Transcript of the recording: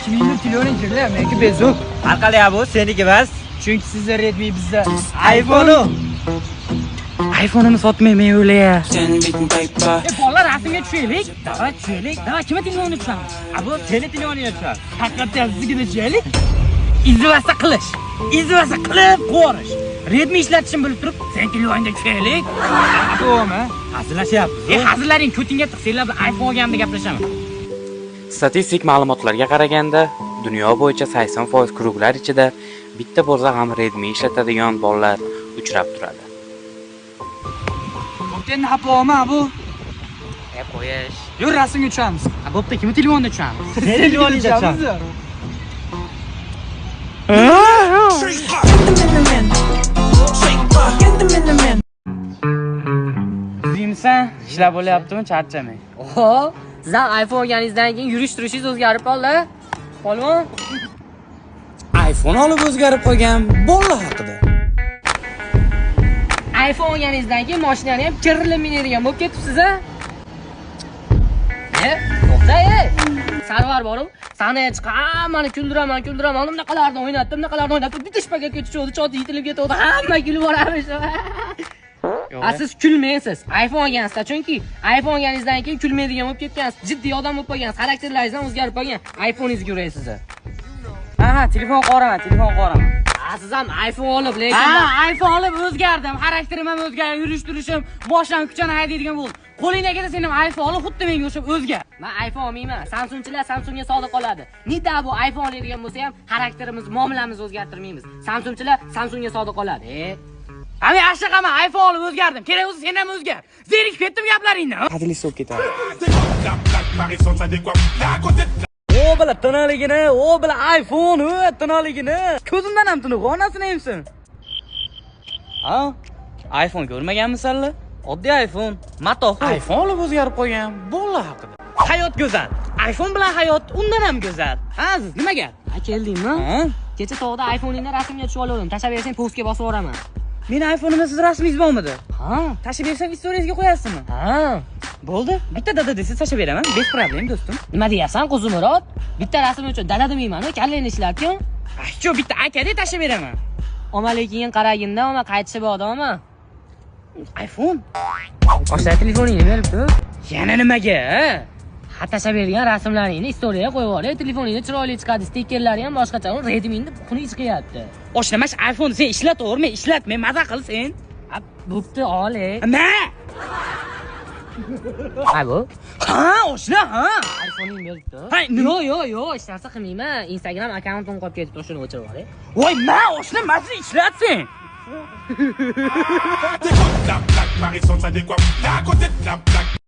Kimingdir telefoning kirdi, meniki bezuk. Har qalay, bu seniki emas. Chunki sizda Redmi, bizda iPhone. iPhone'imni sotmay men o'laya. E, Bolalar, rasmga tushaylik. Давай tushaylik. Давай, kimni telefonini tushamiz? A, bu seni telefoningga tushadi. Haqiqatdan siznikida tushaylik. Издеваться qilish. Издеваться qilib qo'yarish. Redmi ishlatishini bilib turib, sen telefoningda tushaylik. To'g'rimi? Hazillashyapmiz. E, hazillaring ko'tingga tiq, senlar bilan iPhone olganimda gaplashaman. Statistik ma'lumotlarga qaraganda, dunyo bo'yicha 80% круг lar ichida bitta bo'lsa ham Redmi ishlatadigan bolalar uchrab turadi. Bo'pti, endi xafa olma bu. E, qo'yish. Yur, rasmga tushamiz. A, bo'pti, kimni telefonida tushamiz? Seni telefoningda tushamiz. Tuzukmisan? Ishlar bo'lyaptimi? Charchamang. Oho, siz ham iPhone olganingizdan keyin yurish turishingiz o'zgarib qoldi. Polvon. iPhone olib o'zgarib qolgan bolalar haqida. iPhone olganingizdan keyin mashinani ham kirilib minadigan bo'lib ketibsiz a? E, to'xta, ey. Sarvar borib, sahnaga chiqib hammani kuldiraman, kuldiraman, bunaqalarni o'ynatdi, bunaqalarni o'ynatdi, bitta shpagatga tushuvdi, choti yetilib ketuvdi, hamma kulib yuboramiz. A, siz kulmaysiz. iPhone olgansizda, chunki iPhone olganingizdan keyin kulmaydigan bo'lib ketgansiz. Jiddiy odam bo'lib qolgansiz, xarakterlaringiz ham o'zgarib qolgan. iPhone'ingizga uray sizni. Ha, telefon qoraman, telefon qoraman. Ha, siz ham iPhone olib, lekin Ha, iPhone olib o'zgardim. Xarakterim ham o'zgardi, yurish turishim, boshlab kuchani haydaydigan bo'ldi. Qo'lingdagida sen ham iPhone olib, xuddi menga o'xshab o'zgar. Men iPhone olmayman. Samsungchilar Samsungga sodiq qoladi. Nida bu iPhone oladigan bo'lsa ham xarakterimiz, muomalamizni o'zgartirmaymiz. Samsungchilar Samsungga sodiq qoladi. E, Ha, men ashaqaman, iPhone olib o'zgardim. Kerak bo'lsa sen ham o'zgar. Zerikib ketdim gaplaringdan. O bila tiniqligini, o bila iPhone, o tiniqligini. Ko'zimdan ham tiniq, onasini emsin. Ha? iPhone ko'rmaganmisanlar? Oddiy iPhone, matoh. iPhone olib o'zgarib qolgan bolalar haqida. Hayot go'zal. iPhone bilan hayot undan ham go'zal. Ha, aziz, nima gap? Ha, keldingmi? Ha? Kecha tog'da iPhone'ingda rasmga tushib olgandim. Tashlab bersang, postga bosib yuboraman. Meni iPhone'imda siz rasmingiz bormidi? Ha? Tashlab bersam, istoriyasiga qo'yasizmi? Ha. Bo'ldi. Bitta dada desa tashlab beraman. Без проблем, do'stim. Nima deyapsan, Qo'zimurod? Bitta rasm uchun dada demayman, kallangni ishlatgan. Shu bitta aka deb tashlab beraman. Omma, lekin qaraginda, omma qaytishi bor, omma. iPhone. Boshla, telefoningni berib tur. Yana nimaga? Ha, tashlab bergan rasmlaringni istoriyaga qo'yib yubor. Telefoningni chiroyli chiqadi, stikerlari ham boshqacha. Redmi'ni xunuk chiqyapti. Oshna, mana shu iPhone sen ishlataver, men ishlatmay, maza qil sen. Ha, bo'pti, ol. Ma! Ha, bu? Ha, oshna, ha. iPhone'ing berib tur. Ha, nima? Yo'q, yo'q, yo'q, hech narsa qilmayman. Instagram akkauntim qolib ketibdi, shuni o'chirib yuboray. Voy, ma, oshna, mana shuni ishlat sen. La plaque, Marie-Son, ça décoiffe. D'à côté de la plaque.